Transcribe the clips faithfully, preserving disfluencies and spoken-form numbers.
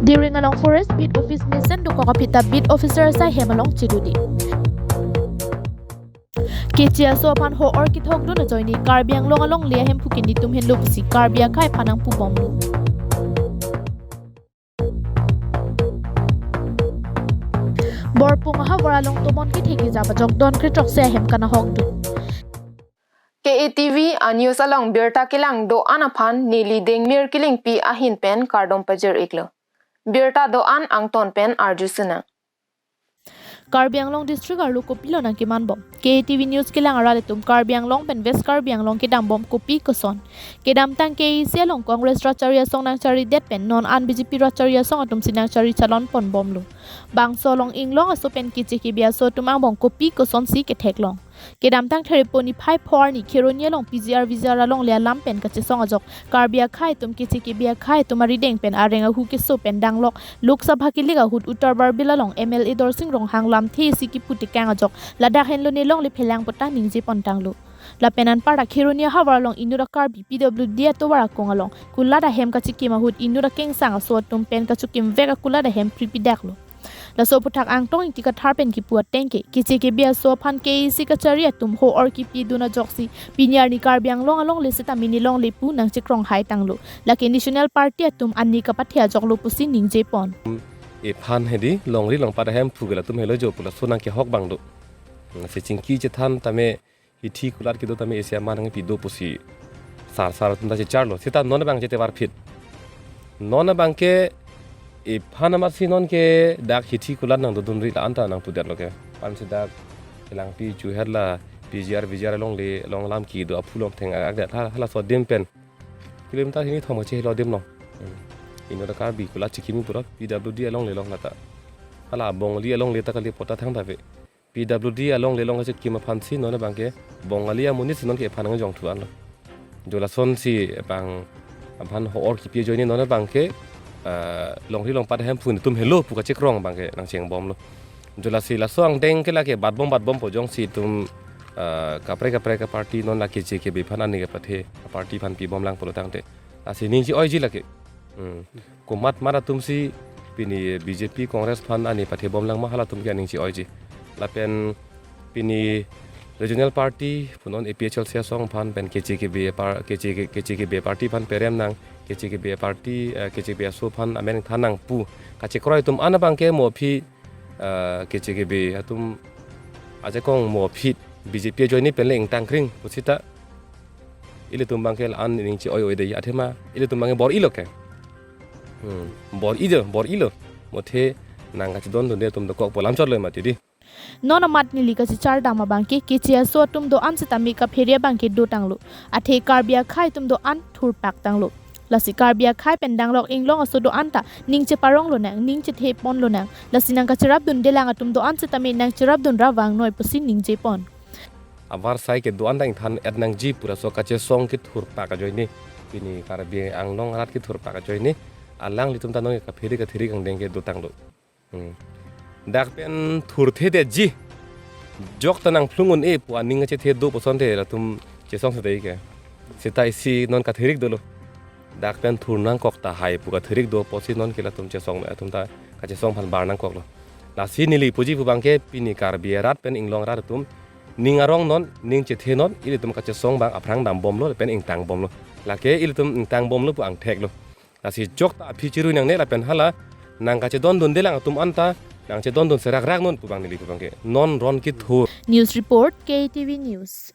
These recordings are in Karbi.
Diring along Forest Beat Office mesen dokok aphi ta Beat Officer asai hem along chedode. Keche aso aphan ho-or kethokdun ajoine Karbi Anglong alongle ahemphu ke netum henlo pusi Karbi akhei aphan nangpubomlo. Borpung ahavar along tomon kethe kejap ajok don kre throksi ahem kanahokdun. K A T V a news along birta kelang do-an aphan neli Dengmir Killingpi ahin pen kardom pajir-iklo. Birta do-an angton pen arju sinang. Karbi Anglong District arlo kopilo nangkemanbom? K A T V news kelang arat atum, Karbi Anglong pen West Karbi Anglong kedambom kopi koson? Kedamtang K A A C along Congress rat chari asong nangcharidet pen non an B J P rat chari asong atum si nangchari chalon ponbomlo. Bangso along inglong aso pen keche kebe aso atum angbong kopi kosonsi ketheklong? Kedamtang Therepo niphai pho arni Kheroni along P G R V G R alongle alam pen kachesong ajok Karbi akhei atum keche kebe akhei atum arideng pen areng ahu keso pen danglok Lok Sabha kelik ahut Uttar Barbil along M L A Dorsing Ronghang lamthe isi kipu tekang ajok ladak henlo ne longle phelang puta ningje pontanglo. Lapen anparta Kheroni ahavar along inut a-Karbi P W D atovar akong along kulat ahem kachikim ahut inut akengsang aso atum pen kachokimvek akulat ahem pripidaklo. Laso aphuthak Angtong Ingti Kathar pen kipu ateng ke, keche kebe aso aphan K A A C kachari atum ho-or kepidun ajoksi pini arni Karbi Anglong alongle seta mini longle pu nangchekronghai tanglo. Lake National Party atum ani kapathe ajoklo pusi ningje pon. Ephan hedi longri longpat ahemphu ke latum helo jo pu laso nangkehok abang do. Lasi chingki chethan tame hithi kulat kedo tame isi aman nangpi do pusi sar sar atum ta checharlo. Seta non abang chete varphit. Non abang ke ephan amatsi non ke dak hithi kulat nangdodunri la-an ta nangpudetlo ke. Pansi dak Langpi chuhet la P G R V G R alongle along lam kedo aphu along theng-ak det. Hala, halaso adim pen kilometer hini thom kachehelo adim along. Hmm. Inut a-Karbi kulat chikim pura P W D alongle along lata. Hala Bongali alongle ta kali pota thangta ave. P W D alongle along kachikim aphansi non abang ke Bongali amonit si non ke ephan nangjong thu anlo. Jo lasonsi abang aphan ho-or kepi ajoine non abang ke, ah, longri longpat ahemphu netum helo pu kachekrong abang ke nangchengbomlo. Jo lasi laso angdeng ke lake batbom batbompo jongsi itum, ah, kaprek kaprek a-party non lake keche kebe aphan ani kapathe a-party aphan pibomlang pulo tangte. Lasi ning che-oiji lake. Hmm. Komat mat atumsi pini B J P Congress aphan ani pathebomlang ma halatum ke aning che-oiji. Lapen pini regional party punon A P H L C asong aphan pen keche kebe par-, keche ke-, keche kebe party aphan perem nang, keche kebe party, eh, keche kebe aso aphan amen than nang pu kachekroi atum an abang ke mo aphi, eh, keche kebe atum ajakong mo aphi B J P ajoine pen le ingtang kring pusita ilitum abang ke la-an ning che-oi-oi de athema ilitum abang ke bor-ilo ke. Hmm, bor-ijo, bor-ilo. Mothe nang kachedondunde atum dokok pu alam chotlo mati di. Non amat neli kachechar dam abang ke keche aso atum do-an setame kaphere abang ke dotanglo. Athe Karbi akhei atum do-an thurpak tanglo. Lasi Karbi akhei pen danglok inglong aso do-an ta ning cheparonglo nang, ning chethe ponlo nang. Lasi nang kacherapdundelang atum do-an setame nangcherapdun ra vangnoi pusi ningje pon. Avarsai ke do-an ta ingthan-et nangji pu laso kachesong kethurpak ajoine. Pini Karbi Anglong arat kethurpak ajoine. Alanglitum ta non kaphere katherik angdeng ke dotanglo. Hmm. Dak pen thurthedetji. Jok ta nangphlung un-e pu aning chethe do pusonte latum chesong sedei ke. Seta isi non katherik dolo. Dak pen thur nangkok tahai pu katherik do pusi non ke latum chesong me atum ta kachesong aphan bar nangkoklo. Lasi neli puji pu abang ke pini Karbi arat pen inglong arat atum ning arong non, ning chethe non, ilitum kachesong abang aphrang dambomlo pen ingtangbomlo. Lake ilitum ingtangbomlo pu angtheklo. Lasi jok ta aphi chirui nangne lapen hala nang kachedondundelang atum anta nangchedondun serakrak non pu abang neli pu abang ke. Non ron kethur. News report, K T V News.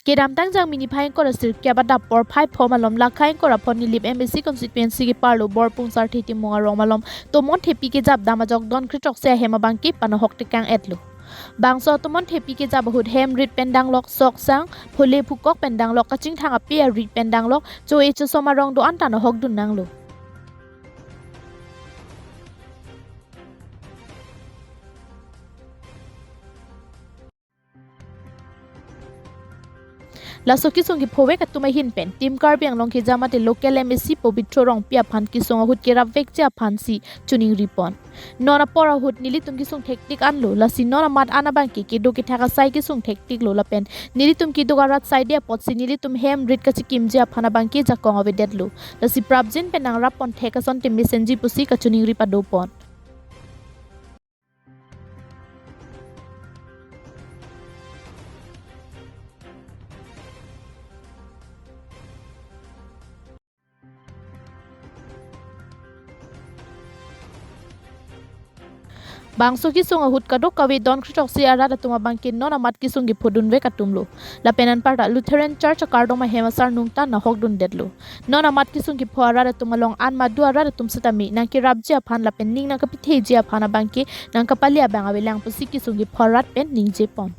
Kedamtang Jangmi niphai ingkoi ra sirkep adap porphai pho malom Lakha ingkoi ra pho Nilip M A C constituency keparlo Borpung Sarthe Timung arong malom tomon thepi kejap dam ajok don kre throksi ahem abang ke panahok tekang-etlo. Bangso tomon thepi kejap ahut hem rit pen danglok, sok sang, phole phukok pen danglok, kachingthang ape arit pen danglok, cho-e chosom arong do-an ta nahokdun nanglo. Laso kesung kephovek atum ahin pen Team Karbi Anglong kejamate local M A C Pobitro Rongpi aphan kesung ahut kerapvekji aphansi choningri pon. Non apor ahut nelitum kesung thektik anlo, lasi non amat an abangke kedo kethak asai kesung thektiklo lapen nelitum keduk arat saide apotsi nelitum hem rit kachekimji aphan abangke jakong avedetlo. Lasi prapjin pen nangrap pon thek asonte mesenji pusi kachoningri pado pon. Bangso kesung ahut kadokave don kritoksi arat atum abangke non amat kesung kephodunvek atumlo. Lapen anparta Lutheran Church akardom ahem asar nungta nahokdundetlo. Non amat kesung kepho arat atum along an madu arat atum setame nangkerapji aphan lapen ning nangkapitheji aphan abangke nangkapale abang avelang pusi kesung kepho arat pen ningje pon.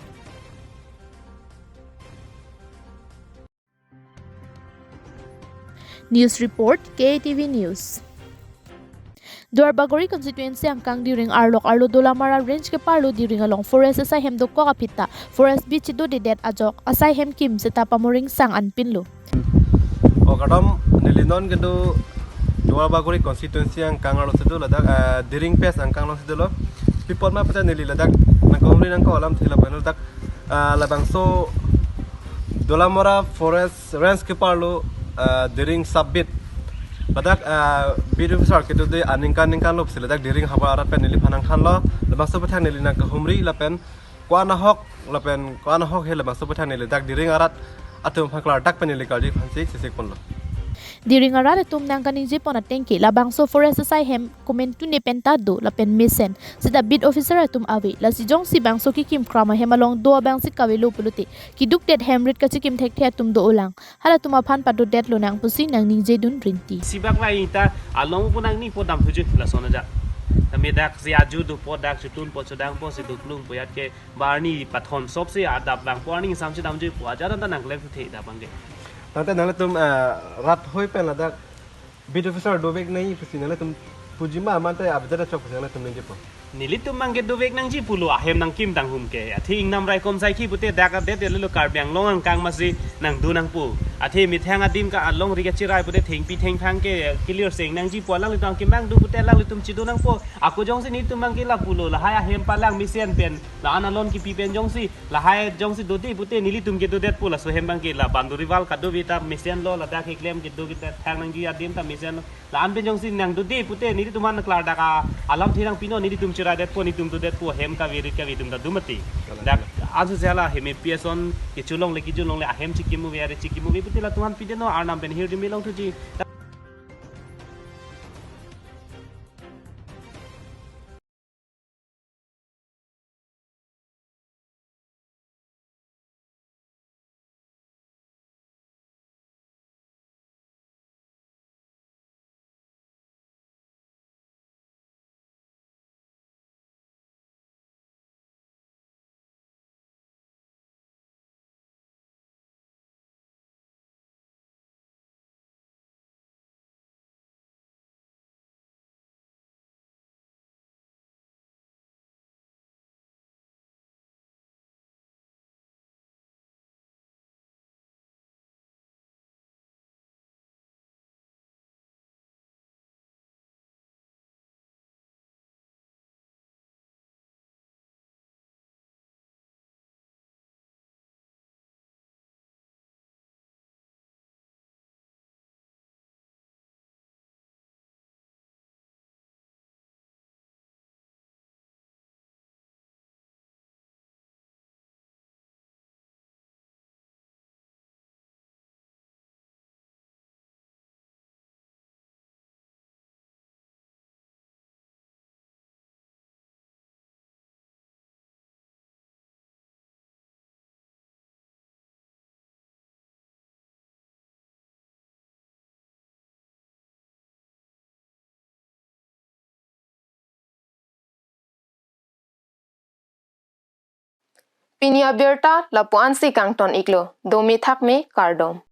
News report, K A T V News. Duarbagori constituency angkang Diring arlok arlo Dolamara range keparlo Diring along forest asai hem dokok aphi ta forest beat chedodedet ajok asai hem kim seta pamoring sang anpinlo. O kardom, neli non kedo Duarbagori constituency angkang arlo si do ladak, ah, Diring Pass angkang along si dolo. Pi apot ma peta neli ladak nangkehumri nangkok alamthe lapen ladak, ah, labangso Dolamara forest range keparlo, ah, Diring sub beat. Ladak, ah, beat officer kedode aningkan ningkan lo pusi ladak Diring havar arat pen neliphan nangthanlo. Labangso aphuthak neli nangkehumri lapen ko-an ahok lapen ko-an ahok he labangso aphuthak neli dak Diring arat atum aphan klardak pen neli karju aphansi chesik ponlo. Diring arat atum nangkaningje pon ateng ke labangso forest asai hem komantu ne pen ta do lapen mesen seta beat officer atum ave, lasi jongsi bangso kekim kram ahem along do abangsi kavelo pulote kedukdet hem rit kachekim thekthe atum do-olang. Halatum aphan padodetlo nang pusi nangningjedun rinti. Sibak la ita along pu nangning po damthuji lason aja. Tame dak si aju dopo dak chotun po chodang po si doklung po yat ke barni pathom sop si adap lang po arni sam si damjuipo aja dan ta nangklem thu the dap angke. Tangte nanglitum, eh, rat hoi pen ladak beat officer dovek nangji pusi nanglitum puji ma mate update achok pusi nanglitum ningjepo. Nelitum abangke dovek nangji pulo ahem nangkim tanghum ke. Athe ingnam raikom saikhi pute dak adet ya lelo Karbi Anglong angkang masi nangdo nangpo. Athe methang adim ka alongri kachirai pute thengpi thengphang ke clear seng nangji pu alanglitum angke mangdu pute alanglitum chedo nangpo. Ako jongsi nelitum abangke lapulo lahai ahem palang mesen pen la-an alon kipi pen jongsi lahai jongsi dode pute nelitum kedodetpo laso hem abangke la boundary wall kadove ta mesenlo ladak keklem kedo kita thang nangji adim ta mesenlo. La-an pen jongsi nangdode pute nelitum aphan klardak alamthe nangpinon, nelitum cheraidetpo, nelitum dodetpo, hem kave rit kave atum ta do mati. Dak ansu sela hem A P S on kecholongle kejolongle ahem chekim ave are chekim ave pute latum aphan pidetnon, Arnam pen hirjume longthuji. Pini abirta lapu-ansi kangton iklo, dome thakme kardom.